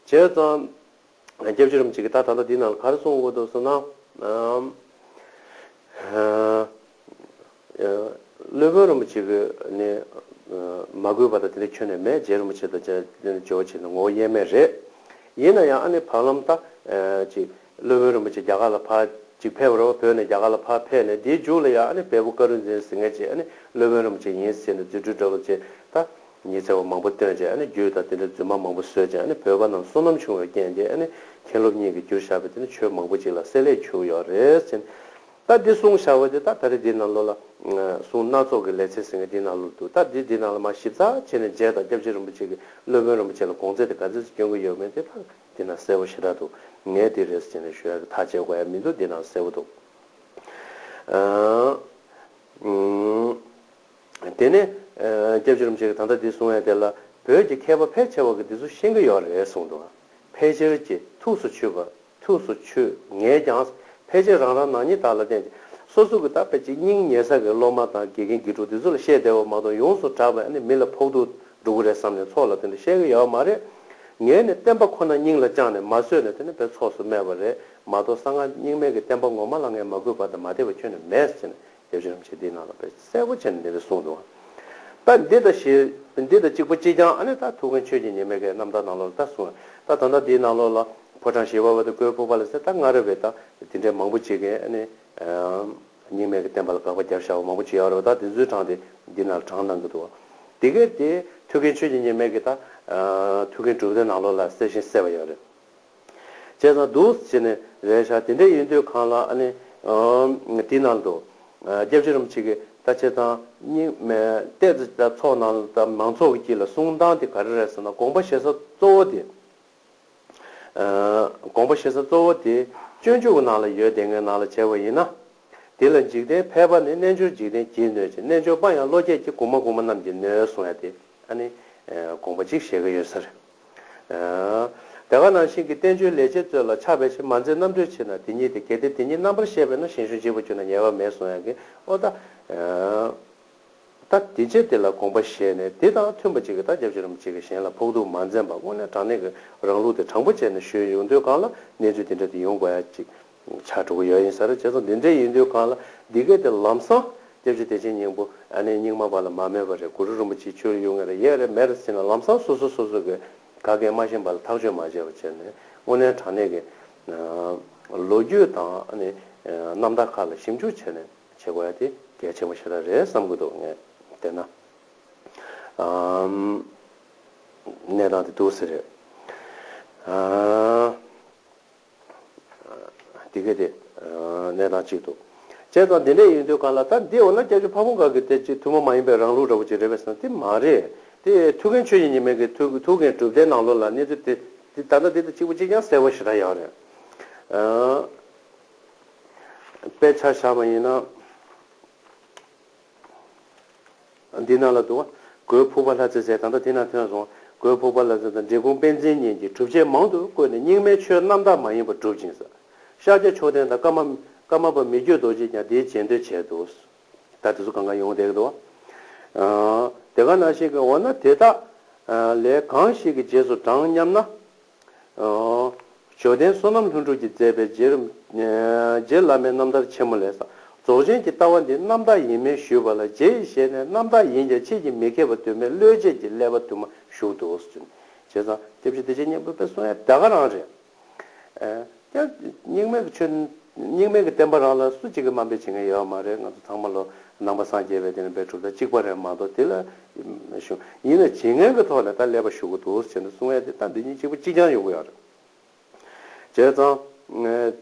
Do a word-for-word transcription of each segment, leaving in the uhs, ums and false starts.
བྱས་ཙང་སྐྱབས་རྗེ་རིན་པོ་ཆེ་གིས་ད་ད་ལྟ་འདི་ནང་ལ་ག་རེ་གསུང་དགོས་འདུག་ཟེར་ན། ཨམ། ཨ། སློབ་དཔོན་རིན་པོ་ཆེ་གིས་ནི་མ་གུས་པ་དང་དེ་འདྲ་ཁྱོན་ནས་མེད། རྗེ་རིན་པོ་ཆེ་དང་འབྱོར་བ་ཆེ་ནི་ངོ་བོ་དབྱེར་མེད་རེད། ཡིན་ན་ཡང་ཨ་ནི་བར་ལམ་ད་ཅིག་སློབ་དཔོན་རིན་པོ་ཆེ་རྒྱ་གར་ལ་ཕར་ཅིག་ཕེབས་པ་རེད་བ། བོད་ནས་རྒྱ་གར་ལ་ཕར་ཕེབས་ནས་དེའི་མཇུག་ལ་ཡང་ཨ་ནི་བལ་པོ་ཀ་རུ་འཛིན་ཟེར་མཁན་ཅིག་ཨ་ནི་སློབ་དཔོན་རིན་པོ་ཆེ་ཡིན་ཟེར་ནས་རྫུ་འཕྲུལ་འདྲ་པོ་ཅིག་ད་ཉི་ཚེ་བ་མང་པོ་བཏོན་བྱས་ཨ་ནི་རྒྱུད་དང་དེ་འདྲའི་རྫུན་མ་མང་པོ་བཟོས་བྱས་ཨ་ནི་བོད་པ་རྣམས་བསོད་ནམས་ཆུང་བའི་རྐྱེན་གྱིས་ཨ་ནི་མཁན་སློབ་གཉིས་ཀྱིས་བསྒྱུར་བཞག་པའི་དེ་ནི་ཆོས་མང་པོ་ཅིག་ལ་བསྲེ་ལྷད་ཕྱུག་ཡོད་རེད་ཟེར། ད་འདི་གསུངས་བཞག་པ་དེ་ད་ད་རེས་འདི་ནང་ལོགས་ལ་གསུང་སྣ་ཚོགས་ཀྱི་ལེ་ཚན་ཟེར་མཁན་འདི་ནང་ལོགས་འདུག་ད་འདི་འདི་ནང་ལ་མར་ཞིབ་ཚགས་བྱས་ནས་མཇལ་དང་། སྐྱབས་རྗེ་རིན་པོ་ཆེ་གིས་སློབ་དཔོན་རིན་པོ་ཆེ་ལ་དགོངས་ཚུལ་དེ་ག་ཚོད་ཅིག་སྐྱོན་གྱི་ཡོད་མེད་དེ་ད་འདི་ནང་གསལ་པོ་ཞེ་དྲག་འདུག་ངས་འདི་རེད་ཟེར་ནས་ཞུ་ཡག་གི་ཐག་བཅད་དགོས་ཡག་མི་འདུག་འདི་ནང་གསལ་པོ་འདུག་ཨ། ཨུམ། དེ་ནས་ཨ་སྐྱབས་རྗེ་རིན་པོ་ཆེ་གིས་ད་ལྟ་འདི་གསུང་ཡག་དེ་ལ་བོད་ཀྱི་མཁས་པ་ཕལ་ཆེ་བ་གིས་འདི་ཚོ་ཤེས་ཀྱི་ཡོད་རེད་གསུངས་འདུག་ཕལ་ཆེར་གྱིས་ཐུགས་སུ་ཆུད་པ། ཐུགས་སུ་ཆུད་ངེས་ཀྱང་། ཕལ་ཆེར་རང་རང་ནང་ཉིད་དག་ལ་བརྟེན་ཅིང་། སོ་སོ་གི་ད་ཕལ་ཆེར་སྙིང་ཉེ་ས་གི་སློབ་མ་དང་དགེ་རྒན་དགེ་ཕྲུག་དེ་ཚོ་ལ་བཤད་བདེ་བ་མ་གཏོགས་ཡོངས་སུ་གྲགས་པ་ཨ་ནི་མི་ལ་ཕོག་ཐུག་འགྲོ་གི་རེད་བསམ་ནས་ཚོགས་ལ་དེ་འདྲ་བཤད་གི་ཡོད་མ་རེད། ངས་ནི་བསྟན་པ་ཁོ་ན་སྙིང་ལ་བཅངས་ནས་མ་བཟོད་ནས་དེ་ནི་དཔེ་ཚོགས་སུ་སྨྲས་པ་རེད་མ་གཏོགས་གསང་སྔགས་རྙིང་མའི་གི་བསྟན་པ་ངོ་མ་ལ་ངས་མ་གུས་པ་དང་མ་དད་པ་ཁྱོན་ནས་མེད་ཟེར་ནས། སྐྱབས་རྗེ་རིན་པོ་ཆེ་འདིའི་ནང་ལ་དཔེ་གསལ་པོ་བྱས་ནས་འདི་འདྲ་གསུངས་འདུག་ད་འདི་དང་ཞེ་འདི་དང་གཅིག་པ་གཅིག་རྐྱང་ཨ་ནི་ད་ཐུའུ་བཀྭན་ཆོས་ཀྱི་ཉི་མའི་གི་རྣམ་ཐར་ནང་ལོགས་ལ་ད་གསུངས། ད་ད་ལྟ་འདིའི་ནང་ལོགས་ལ་ཕོ་བྲང་བཞི་པ་བ་དང་སྒོས་ཕུག་པ་ལ་ཟེར་ད་སྔ་རབས་པའི་ད་དེ་འདྲའི་མང་པོ་ཅིག་གིས་ཨ་ནི་རྙིང་མའི་གི་བསྟན་པ་ལ་དགག་པ་བརྒྱབ་བཞག་པ་མང་པོ་ཅིག་ཡོད་རེད་བ། ད་དེ་ཚོའི་གྲངས་དེ་འདི་ནང་ལ་དྲངས་གནང་གི་འདུག་དེ་གས་དེ་ཐུའུ་བཀྭན་ཆོས་ཀྱི་ཉི་མའི་གི་ད་ཐུའུ་བཀྭན་གྲུབ་དོན་ནང་ལོགས་ལ་གསལ་ཞིང་གསལ་བ་ཡོད་རེད། བྱས་ཙང་འདུག་ཟེར་ནས་རེད་ཤག་དེ་འདྲ་ཡིན་དུས་གང་ལ་ཨ་ནི་ཨ་དེ་ནང་དུ་ཨ་སྐྱབས་རྗེ་རིན་པོ་ཆེ་གིས་ད་བྱས་ཙང་སྙིང་མེད་ཏོག་ཙམ་ད་ཚོགས་ནང་ལ་ད་མང་ཚོགས་ཀྱི་དཀྱིལ་ལ་གསུང་སྟངས་དེ་ག་རེ་རེད་ཟེར་ན། དགོངས་པ་བཞེས་ས་གཙོ་བོ་དེ་ཨ་དགོངས་པ་བཞེས་ས་གཙོ་བོ་དེ་སྤྱོད་འཇུག་གི་ནང་ལ་ཡོད་བསྡད་མཁན་ནང་ལ་བྱས་པ་ཡིན་ན། དེ་ལ་འཇིག་རྟེན་ཕལ་པ་ནི། རྣལ་འབྱོར་འཇིག་རྟེན་གྱིས་གནོད་ཅིང་། རྣལ་འབྱོར་པ་ཡང་བློ་སྐྱེད་ཀྱིས། གོང་མ་གོང་མ་རྣམས་ཀྱིས་གནོད་གསུང་ཡ་དེ་ཨ་ནི་ཨ་དགོངས་པ་གཅིག་བཞེས་ཀྱི་ཡོད་ས་རེད། ཨ་དེ་ག་ནང་བཞིན་གྱི་བསྟན་བཅོས་ལེགས་བྱས་མཛོད་ལ་ཆགས་པའི་ཕྱིར། མ་འཛེམས་རྣམ་གྲོལ་ཕྱིར་ན་དེ་ཉིད་དེ། གལ་ཏེ་དེ་ཉིད་རྣམ་པར་ཤེས་པས་ན། ཞིང་སྦྱོར་འཇིག་པར་གྱུར་ན་ཉེས་པ་མེད་གསུང་ཡ་གི་ཨོ་ད་ཨ་ད་དེ་ཕྱིར་དེ་ལ་དགོངས་པ་བཞེས་ནས་དེ་དང་མཐུན་པ་ཅིག་གི་ད་སྐྱབས་རྗེ་རིན་པོ་ཆེ་གིས་གཞན་ལ་ཕོག་ཐུག་མ་འཛེམས་པ། དངོས་གནས་དྲང་གནས་ཀྱི་རང་ལུགས་དེ་དྲང་པོ་བྱས་ནས་ཞུས་ཡོང་དུས་གང་ལ་གནས་ཚུལ་དེ་འདྲ་དེ་ཡོང་དགོས་ཡ་ཅིག་ཆགས་འགྲོ་གི་ཡོད་ཡིན་ས་རེད། བྱས་ཙང་འདི་འདྲ་ཡིན་དུས་གང་ལ་འདི་གས་དེ་ལམ་སང་སྐྱབས་རྗེ་བདེ་ཆེན་སྙིང་པོ་ཨ་ནི་རྙིང་མ་པ་ལ་མ་སྨད་པ་རེད། གུ་རུ་རིན་པོ་ཆེའི་ཆོས་ལ་ཡོད་མཁན་རེད་ཡོད་རེད་མེད་རེད་ཟེར་ན་ལམ་སང་སོ་སོ་སོ་སོ་གི་ག་གེ་མ་ཤེས་པ་ལ་ཐག་གཅོད་མ་བྱས་པ་བྱས་ནས་དངོས་གནས་དྲང་གནས་ཀྱི་ལོ་རྒྱུས་དང་ཨ་ནི་རྣམ་ཐར་ཁག་ལ་ཞིབ་འཇུག་བྱས་ནས་བྱེད་དགོས་ཡ་དེ་གལ་ཆེན་པོ་ཞེ་དྲག་རེད་བསམ་གྱི་འདུག་ངས་བལྟས་ན། ཨམ། གནས་སྟངས་དེ་འདུག་ཟེར་རེད། ཨ། དེ་ག་དེ་གནས་སྟངས་གཅིག་འདུག་བྱས་ཙང་དེ་འདྲ་ཡིན་དུས་གང་ལ་ད་འདི་འོ་ན་སྐྱབས་རྗེ་ཕ་བོང་ཁ་གི་དེ་ཅིག་ཐུན་མོང་མ་ཡིན་པའི་རང་ལུགས་འདྲ་བོ་ཅིག་རེད་པས་ཟེར་ན་དེ་མ་རེད། དེ་ཐུའུ་བཀྭན་ཆོས་ཀྱི་ཉི་མའི་གི་ཐུའུ་ཐུའུ་བཀྭན་གྲུབ་དོན་ནང་ལོགས་ལ་གནས་ཚུལ་དེ་དེ་ད་ལྟ་དེ་དང་གཅིག་པ་གཅིག་རྐྱང་གསལ་པོ་ཞེ་དྲག་ཡོད་རེད། ཨ། དཔེ་ཆ་བཞག་པ་ཡིན་ན། འདི་ནང་ལ་འདུག་བ། སྒོས་ཕུག་པ་ལྷ་རྩེ་ཟེར་ད་ལྟ་དེ་ན་ཐོན་སོང་། སྒོས་ཕུག་པ་ལྷ་རྩེ་དང་འབྲི་གུང་པཎ་ཆེན་གཉིས་ཀྱིས་སྒྲུབ་བྱེད་མང་དུ་བཀོད་ནས་རྙིང་མའི་ཆོས་རྣམ་དག་མ་ཡིན་པ་སྒྲུབ་ཅིང་ཟེར། ཤཱཀྱ་མཆོག་ལྡན་དང་ཀརྨ་ཀརྨ་པ་མི་བསྐྱོད་རྡོ་རྗེས་ཀྱང་དེའི་རྗེས་ཟློས་བྱས་འདུག་ད་དེ་ཚོ་གང་ག་ཡོང་བསྡད་ཀྱི་འདུག་བ། ཨ་དེ་ག་ནང་བཞིན་གྱི་འོ་ན་དེ་དག་ལས་གང་ཞིག་གི་རྗེས་སུ་འབྲང་སྙམ་ན། འོ། ཇོ་བསྟན་བསོད་ནམས་ལྷུན་གྲུབ་ཀྱིས་མཛད་པའི་རྗེ་རིན་རྗེ་བླ་མའི་རྣམ་ཐར་ཆེན་མོ་ལས་ས། རྫོགས་ཆེན་གྱི་ལྟ་བ་འདི་རྣམ་དག་ཡིན་མིན་ཞུས་པ་ལ་རྗེ་ཡི་ཞལ་ནས་རྣམ་དག་ཡིན་ཀྱང་ཁྱེད་ཀྱིས་མི་མཁས་པ་དུ་མས་བློས་བྱས་ཀྱི་ཀླད་པ་དུ་མ་ཞུགས་འདུག་ཟེར། བྱས་ཙང་སྐྱབས་རྗེ་བདེ་ཆེན་སྙིང་པོས་དཔེ་གསུང་ཡ་ད་ག་རང་རེད། ཨ་ཀྱང་རྙིང་མའི་གི་ཆོས་རྙིང་མའི་གི་བསྟན་པ་རང་ལ་སུ་གཅིག་གིས་དམའ་འབེབས་བྱེད་མཁན་ཡོད་མ་རེད། ང་ཚོ་ཚང་མ་ལོ་ནང་པ་སངས་རྒྱས་པའི་དེ་ནས་དཔེ་གྲུབ་མཐའ་གཅིག་པ་རེད་མ་གཏོགས་དེ་ལ་ཞུ་ཡིན་ན་བྱེད་མཁན་གི་ཐོག་ནས་ད་ཀླད་པ་ཞུགས་ཀྱི་འདུག་ཟེར་ནས་གསུང་ཡ་དེ་ད་འདི་གཉིས་གཅིག་པ་གཅིག་རྐྱང་ཡོང་གི་ཡོད་རེད། བྱས་ཙང་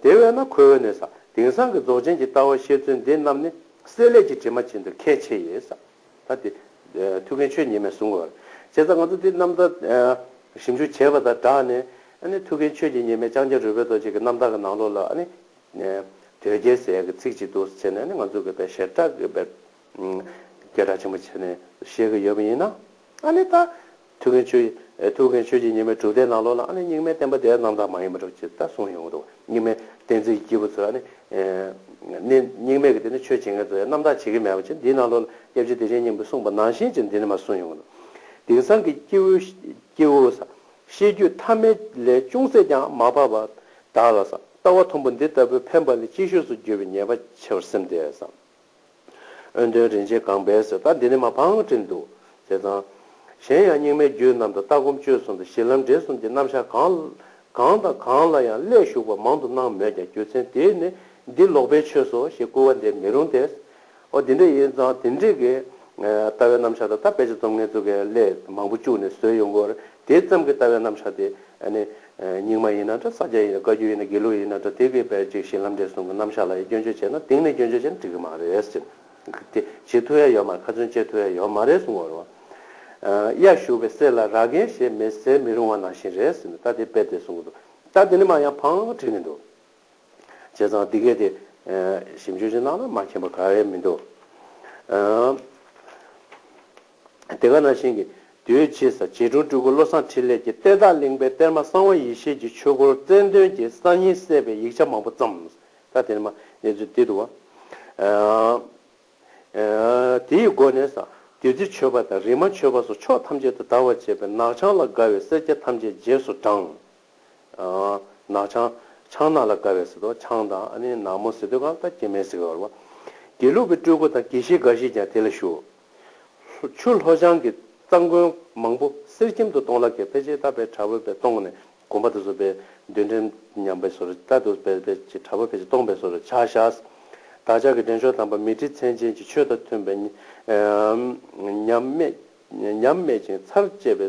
དེ་བས་ན་ཁོ་བོས་ནས་ས་དེང་སང་གི་རྫོགས་ཆེན་གྱི་ལྟ་བ་བཤད་ཚུལ་འདི་རྣམས་ནི་བསྲེ་ལྷད་ཀྱི་དྲི་མ་ཅན་དུ་ཁས་འཆེ་ཡི་ས། ད་དེ་ཐུའུ་བཀྭན་ཆོས་ཀྱི་ཉི་མས་གསུང་གི་ཡོད་རེད། བྱས་ཙང་ང་ཚོ་འདི་རྣམ་ཐར་ཞིབ་འཇུག་བྱས་པ་དང་སྦྲགས་ནས་ཨ་ནི་ཐུའུ་བཀྭན་ཆོས་ཀྱི་ཉི་མས་ལྕང་སྐྱ་རོལ་པའི་རྡོ་རྗེ་གི་རྣམ་ཐར་གྱི་ནང་ལོགས་ལ་ཨ་ནི། དོལ་རྒྱལ་ཟེར་ཡག་གི་ཚིག་ཅིག་འདུག་ཟེར་ནས་ནི་ང་ཚོ་གི་དཔེ་ཞེ་དྲག་གི་དཔེ་སྐད་གྲགས་ཆེན་པོ་བྱས་ནས་བཤད་གི་ཡོད་པ་ཡིན་ན། ཨ་ནི་ད་ཐུའུ་བཀྭན་ཆོས་ཐུའུ་བཀྭན་ཆོས་ཀྱི་ཉི་མའི་གྲུབ་དོན་ནང་ལོགས་ལ་ཨ་ནི་རྙིང་མའི་བསྟན་པ་དེ་རྣམ་དག་མ་ཡིན་པ་འདྲ་ཅིག་ད་གསུངས་ཡོང་གི་འདུག་རྙིང་མའི་བསྟན་འཛིན་གྱི་སྐྱེས་བུ་ཚོས་ཨ་ནི་ནི་རྙིང་མའི་གི་དེ་ནི་ཆོས་བྱེད་མཁན་ཚོས་རྣམ་དག་བྱེད་ཀྱི་མེད་པ་ཅིག་འདིའི་ནང་ལོགས་ལ་སྐྱབས་རྗེ་བདེ་ཆེན་སྙིང་པོས་གསུངས་པ་ནང་བཞིན་ཅིག་འདི་ནི་མར་གསུངས་ཡོང་གི་འདུག་དེང་སང་གི་སྐྱེ་བོ་སྐྱེ་བོ་ས། ཤེས་རྒྱུད་ཐ་མལ་ལས་ཅུང་ཟད་ཀྱང་མ་འཕགས་པ་བདག་ལ་ཟེར། ལྟ་བ་མཐོན་པོ་འདི་ལྟ་བུའི་འཕེན་པ་ལས་གཅིག་ཤོས་སུ་གྱུར་པའི་ཉེས་པ་ཆེ་བར་སེམས་ཏེ་ཟེར། ཨོན་ཏོན་རིན་ཆེན་གང་པས་ཟེར། ད་འདི་ནི་མ་ཕངས་བྲིན་འདུག། བྱས་ཙང་། གཞན་ཡང་རྙིང་མའི་རྒྱུད་རྣམས་དང་ལྟ་སྒོམ་སྤྱོད་གསུམ་དང་གཞི་ལམ་འབྲས་གསུམ་གྱི་རྣམ་གཞག་གང་གང་དང་གང་ལ་ཡང་སླད་ཞུགས་པ་མང་དུ་གནང་མོད་ཀྱང་རྒྱུ་མཚན་དེས་ནི་འདི་ལོག་པའི་ཆོས་སོ་ཞེས་བསྐུལ་བ་འདིར་མི་རུང་སྟེ། ཨོ་དེ་འདྲ་ཡིན་ཙང་དེ་འདྲས་ཀྱི་ལྟ་བའི་རྣམ་གཞག་དང་ད་དཔེ་ཆ་རྩོམ་མཁན་ཚོ་གིས་སླད་མང་པོ་བཅུག་ནས་བཟོས་ཡོང་གི་ཡོད་རེད། དེ་ཙམ་གྱི་ལྟ་བའི་རྣམ་གཞག་དེ་ཨ་ནི་རྙིང་མ་ཡིན་ན་འདྲ་ས་སྐྱ་ཡིན་ན་བཀའ་བརྒྱུད་ཡིན་ན་དགེ་ལུགས་ཡིན་ན་འདྲ་དེ་གའི་དཔེ་ཅིག་གཞི་ལམ་འབྲས་གསུམ་གྱི་རྣམ་གཞག་ལ་ཡང་སྐྱོན་བརྗོད་བྱས་ན་དེང་ནས་སྐྱོན་བརྗོད་བྱས་ན་འགྲིག་གི་མ་རེད་ཟེར། དེ་བྱེད་ཐུབ་ཡ་ཡོད་མ་རེད། ཁ་ཚོན་བཅད་ཐུབ་ཡ་ཡོད་མ་རེད་གསུང་གི་ཡོད་རེད་བ། གཡའ་ཞུགས་པའི་གསེར་ལ་ར་གན་ཞེས་མི་ཟེར་མི་རུང་བ་ནང་བཞིན་རེད་ཟེར་ནས་ད་དེ་དཔེ་དེ་གསུང་གི་འདུག། ད་དེ་ནི་མ་ཡང་ཕངས་བྲིས་ནས་འདུག། བྱས་ཙང་འདི་གས་དེ་ཞིབ་འཇུག་ཅིག་གནང་ན་མ་མཁྱེན་པ་ག་ཡེ་མི་འདུག། དེ་ག་ནང་བཞིན་གྱི་དུས་ཕྱིས་ས་རྗེ་དྲུང་སྤྲུལ་སྐུ་བློ་བཟང་འཕྲིན་ལས་ཀྱིས་གཏེར་བདག་གླིང་པའི་གཏེར་མ་གསང་བ་ཡེ་ཤེས་ཀྱི་ཆོས་སྐོར་རྩལ་འདོན་གྱི་གསར་རྙིང་གསལ་བའི་ཡིག་ཆ་མང་པོ་བརྩམས། ད་དེ་ནི་མ་གནས་ཚུལ་འདི་འདུག་བ། དེའི་སྒོ་ནས་ས་བདུད་རྩི་མཆོད་པ་དང་རིག་མ་མཆོད་པ་སོགས་ཕྱོགས་ཐམས་ཅད་དུ་དར་བར་བྱེད་པའི་ནག་ཆང་ལ་དགའ་བའི་སེར་སྐྱ་ཐམས་ཅད་རྗེས་སུ་འབྲངས། ནག་ཆང་། ཆང་ནག་ལ་དགའ་བའི་ཟེར་དོ། ཆང་དང་ཨ་ནི་ནག་མོ་ཟེར་དུས་གང་ལྟར་སྐྱེ་དམན་ཟེར་གི་ཡོད་རེད་བ། དགེ་ལུགས་པའི་སྤྲུལ་སྐུ་དང་དགེ་བཤེས་འགའ་ཞིག་ཀྱང་དེ་ལ་ཞུགས། ཆུ་ལྷོ་བྱང་གི་གཙང་དགོན་མང་པོ་གསེར་སྐྱེམས་དུ་གཏོང་ལགས་ཀྱིས་ཕལ་ཆེར་ད་དཔེ་དྲག་པོ་དཔེ་གཏོང་ནས་དགོན་པ་དེ་ཚོ་དཔེ་འདོན་འདྲེན་ཉམས་པའི་བཟོ་འདྲ་ད་དུ་དཔེ་དཔེ་ཅིག་དྲག་པོ་ཕལ་ཆེར་གཏོང་པའི་བཟོ་འདྲ་ཆགས་བཞག། བདག་ཅག་གི་འདྲེན་མཆོག་དམ་པ་མཻ་ཏྲི་མཚན་ཅན་གྱི་ཆོས་དང་མཐུན་པའི་ཉམས་མེད་ཉམས་མེད་ཅིང་ཚར་བཅད་པའི་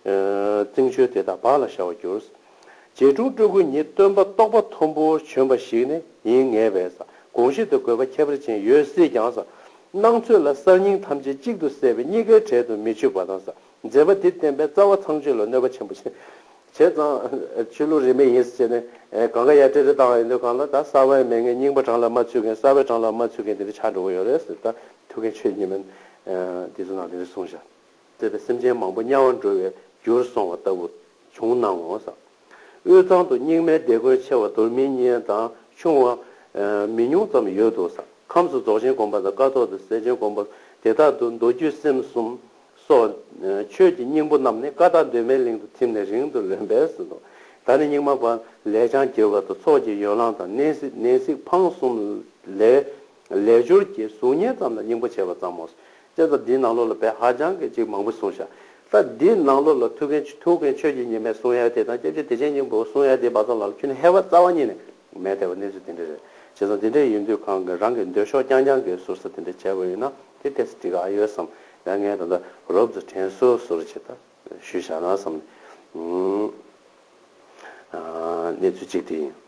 རྩིང་ཆོས་དེ་དག་བག་ལ་ཞ་བར་གྱུར། རྗེ་དྲུང་སྤྲུལ་སྐུ་ཉིད་སྟོན་པ་རྟོགས་པ་མཐོན་པོར་བྱོན་པ་ཞིག་ནི་ཡིན་ངེས་པས་ས། དགོངས་གཞི་དང་དགོས་པ་ཁྱད་པར་ཅན་ཡོད་སྲིད་ཀྱང་ས། སྣང་ཚོད་ལ་གསར་རྙིང་ཐམས་ཅད་གཅིག་ཏུ་བསྲེས་པའི་གཉིས་ཀའི་གྲལ་དུ་མི་ཆུད་པ་དང་ས། མཛད་པ་འདི་བསྟན་པའི་རྩ་བ་ཚངས་སྤྱོད་ལ་གནོད་པ་ཆེན་པོ་ཆེ། བྱས་ཙང་ཆོས་ལུགས་རིས་མེད་ཡིན་ཟེར་ནས་གང་ག་ཡར་ཏྲེ་ཏྲེ་བཏང་བ་ཡིན་དུས་གང་ལ་ད་གསར་བའི་མེད་ངེས་རྙིང་པ་བྲང་ལ་མ་ཚུད་མཁན་གསར་བའི་བྲང་ལ་མ་ཚུད་མཁན་དེ་འདྲ་ཆགས་འགྲོ་གི་ཡོད་རེད་ཟེར། ད་ཐུའུ་བཀྭན་ཆོས་ཉི་མས་དེ་ཚོ་ནང་དེ་འདྲ་གསུངས་བཞག། བསྡད་པའི་སེམས་ཅན་མང་པོ་དམྱལ་བར་འགྲོ་བའི་རྒྱུར་སོང་བ་ལྟ་བུ་བྱུང་སྣང་ངོ་ས། དབུས་གཙང་དུ་རྙིང་མའི་སྡེ་དགོན་ཆེ་བ་རྡོར་སྨིན་གཉིས་དང་ཆུང་བ་མི་ཉུང་ཙམ་ཡོད་འདུག་ས། ཁམས་སུ་རྫོགས་ཆེན་དགོན་པ་དང་ཀཿཐོག་ཏུ་སེར་ཆེན་དགོན་པ་དེ་དག་ཏུ་མདོ་རྒྱུད་སེམས་གསུམ་སོགས་ཆོས་ཀྱི་སྙིང་པོ་རྣམས་ནི་ཀ་དག་གདོད་མའི་གླིང་དུ་ཐིམ་ནས་རིང་དུ་ལོན་པས་ཟེར་འདུག། ད་ནི་རྙིང་མ་པ་ལས་བྱང་རྒྱལ་བ་དང་ཚོགས་ཀྱི་ཡོ་ལང་དང་ནན་སྲིད་ནན་སྲིད་འཕང་གསུམ་ལས་ལས་སྦྱོར་གྱི་གཟུགས་བརྙན་ཙམ་ལ་སྙིང་པོ་བྱས་པ་ཙམ་མོ། བྱས་ཙང་འདིའི་ནང་ལོགས་ལ་དཔེ་ཧ་ཅང་གི་ཅིག་མང་པོ་གསུངས་ཤག། ད་འདིའི་ནང་ལོགས་ལ་ཐུའུ་བཀྭན་ཐུའུ་བཀྭན་ཆོས་ཀྱི་ཉི་མས་གསུང་ཡ་དེ་དང་སྐྱབས་རྗེ་བདེ་ཆེན་སྙིང་པོས་གསུང་ཡ་དེ་བར་མཚམས་ལ་ཁྱོན་ནས་ཧེ་བག་རྩ་བ་ཉིད་ནས་མེད་བསྡད་པ་གནས་ཚུལ་དེ་འདྲ་རེད། བྱས་ཙང་དེ་འདྲ་ཡིན་དུས་གང་གི་རང་གི་འདོད་ཕྱོགས་རྐྱང་རྐྱང་གི་ཟུར་ས་དེ་འདྲ་བྱས་པ་ཡིན་ན་དེ་ཏོག་ཙམ་འགྲིག་ག་ཡོད་བསམ། ཡང་ངས་ད་ལྟ་རོབ་ཙམ་དྲན་གསོ་ཟུར་བྱས་ད་ཞུས་བཞག་ན་བསམ་ནས་གནས་ཚུལ་གཅིག་དེ་ཡིན།